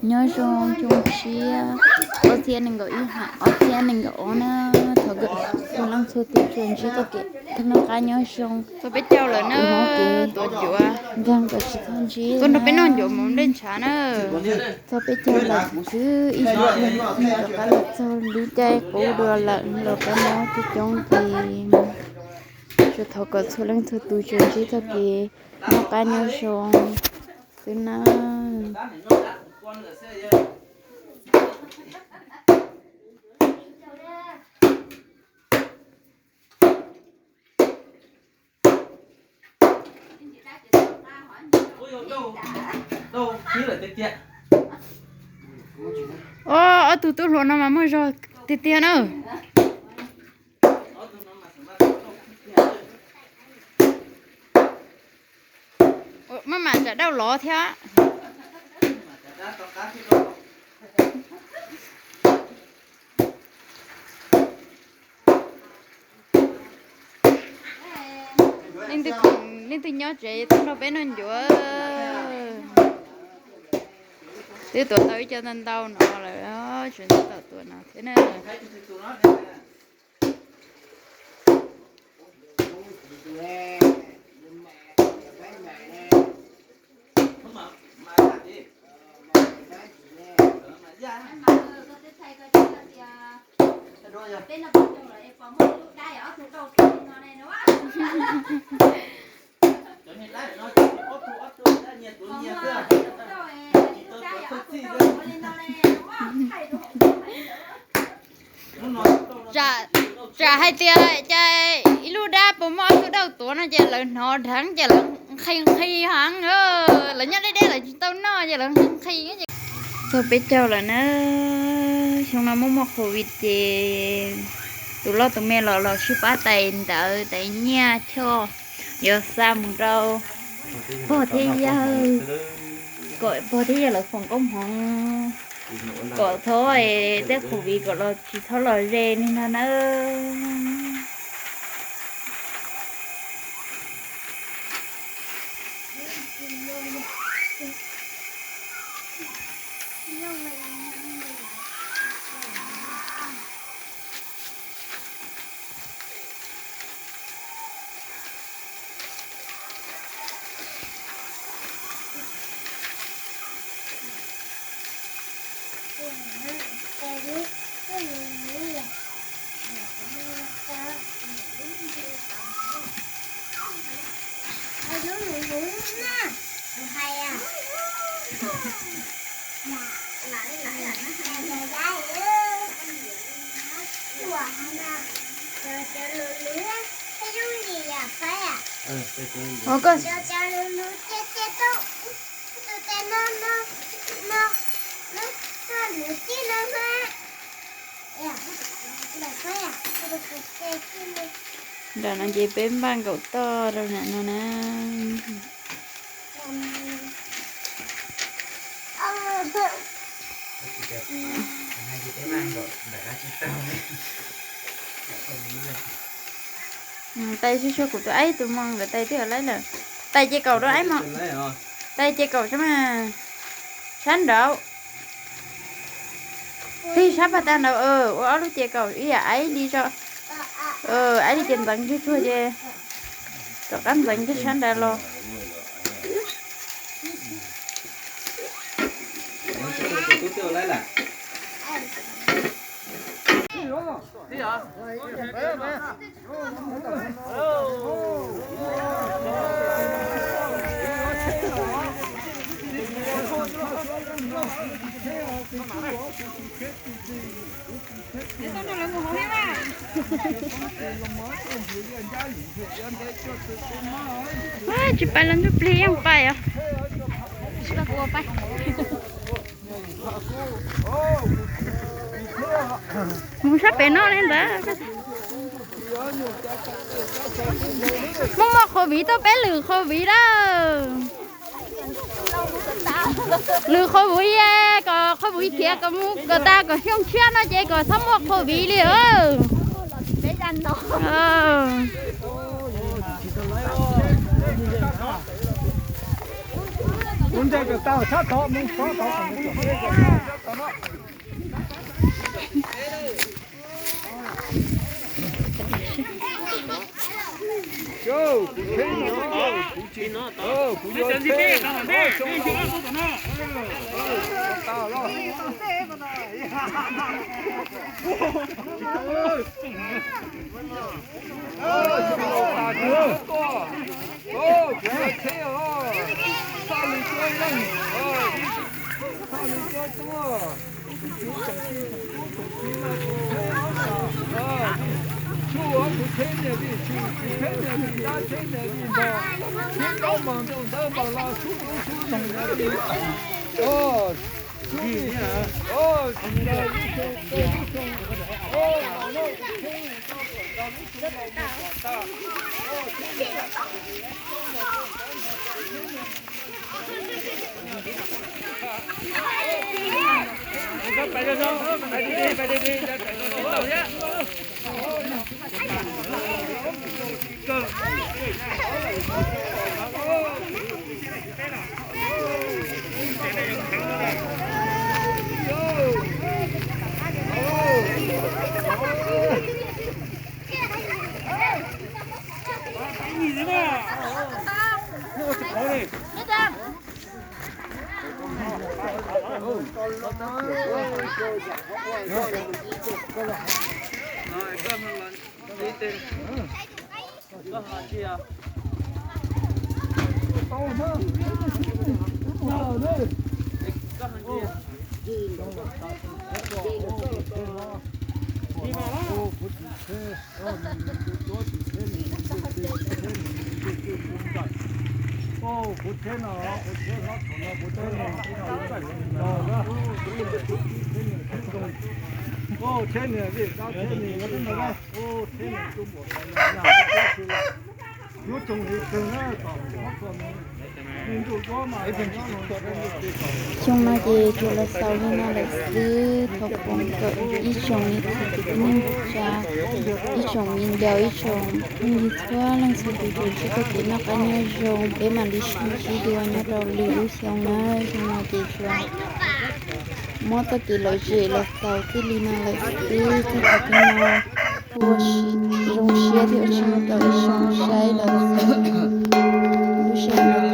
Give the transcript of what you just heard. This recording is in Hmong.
Nyob zoo xyoo tshiab ob txhiab nees nkaum ib hab ob txhiab nees nkaum ob na, thov kom txhua leej txhua tus tsuas ntsib txoj kev noj qab nyob zoo. Txog peb caug lawm na, tuav ncuav, nkeeg kom tsis txhob ntsib, tuaj nrog peb noj ncuav mus dej ntshav na. Txog peb caug lawm xwb, ib zaug rov qab los txog lub caij qub dua lawm, los qab mob coob coob ces tsuas thov kom txhua leej txhua tus tsuas ntsib txoj kev noj qab nyob zoo xwb na. Ob tug tub hluas no mas muaj zog tiag tiag na. Maj mam tsam dauj lov thiab. Leej twg khoom leej twg nyob tsev tuaj nrog peb noj ncuav. Twb tuav tau ib co ntau ntau no lawm, tseem tab tom tuav no thiab na. Tsam hais tias cas ib lub dab puas muaj ob tug dauj tuav no ces lawv hnov dheev ces lawv nqhis nqhis heev, lawv nyob deb deb lawv tsis tau noj ces lawv nqhis nqhis. Txog peb caug lawm na, xyoo no muaj muaj covid ces tus loj tus me los los sib pab tais ntawv tais nyiaj choj, yuav xa mus rau pog thiab yawg, kom pog thiab yawg lawv foom koob hmoov kom txhob tej covid kom los tsis txhob los ze li no nawb. Nram no ces peb npaj nkaum toj rau nram no na. Tais sib sua kuv tus aib tus mo nkawd tais twb laib lawm. Tais ces kaum rau aib mo. Tais ces kaum tso mas. Sab nraud. Tig sab pag tag nraud, ua ob lub ces kaum ib yam aib li tso. Aib li ces ntxeev tsuag tsuag ces rov qab ntxeev kiag sab nrad los. Tsis pais los ntsuj plig yeej pais os. Mus sab pem no li ntawd. Muaj muaj covid tuaj peb lwm covid lawm. Lwm covid, kom covid khiav kom mus kom tas kom xyoo tshiab no ces kom txhob muaj covid li. Kuv nteg kom tau sab tod mus sab tod. Txhob lwm cuab leej, txhob lwm cuab tuaj. Tshuaj kuv txheb niam vij, tshuaj kuv txheb niam vij, dab txheb niam vij npog, txheb ntaub npog ntuj ntaub npog los, tshuaj dub tshuaj noog niam vij. Tshuaj vij, tsis ncaws lub xyoo, lub xyoo, los lub xyoo, lub xyoo los tag. Xyoo no ces tsuas los xaus li no lawm xwb, thov foom kom ib tsoom niam txiv kwv tij neej tsa, ib tsoom viv ncaus, ib tsoom phooj ywg txhua leej txhua tus tsuas ntsib txoj kev noj qab nyob zoo, peb mam li sib ntsib dua nyob rau lwm lub xyoo na. Xyoo no ces tsuas muab txoj kev lom zem los xaus txij li no lawm xwb, txog thaum kawg no ua zoo siab thiab ua tsaug rau ib tsoom saib los txog lub sij hawm no.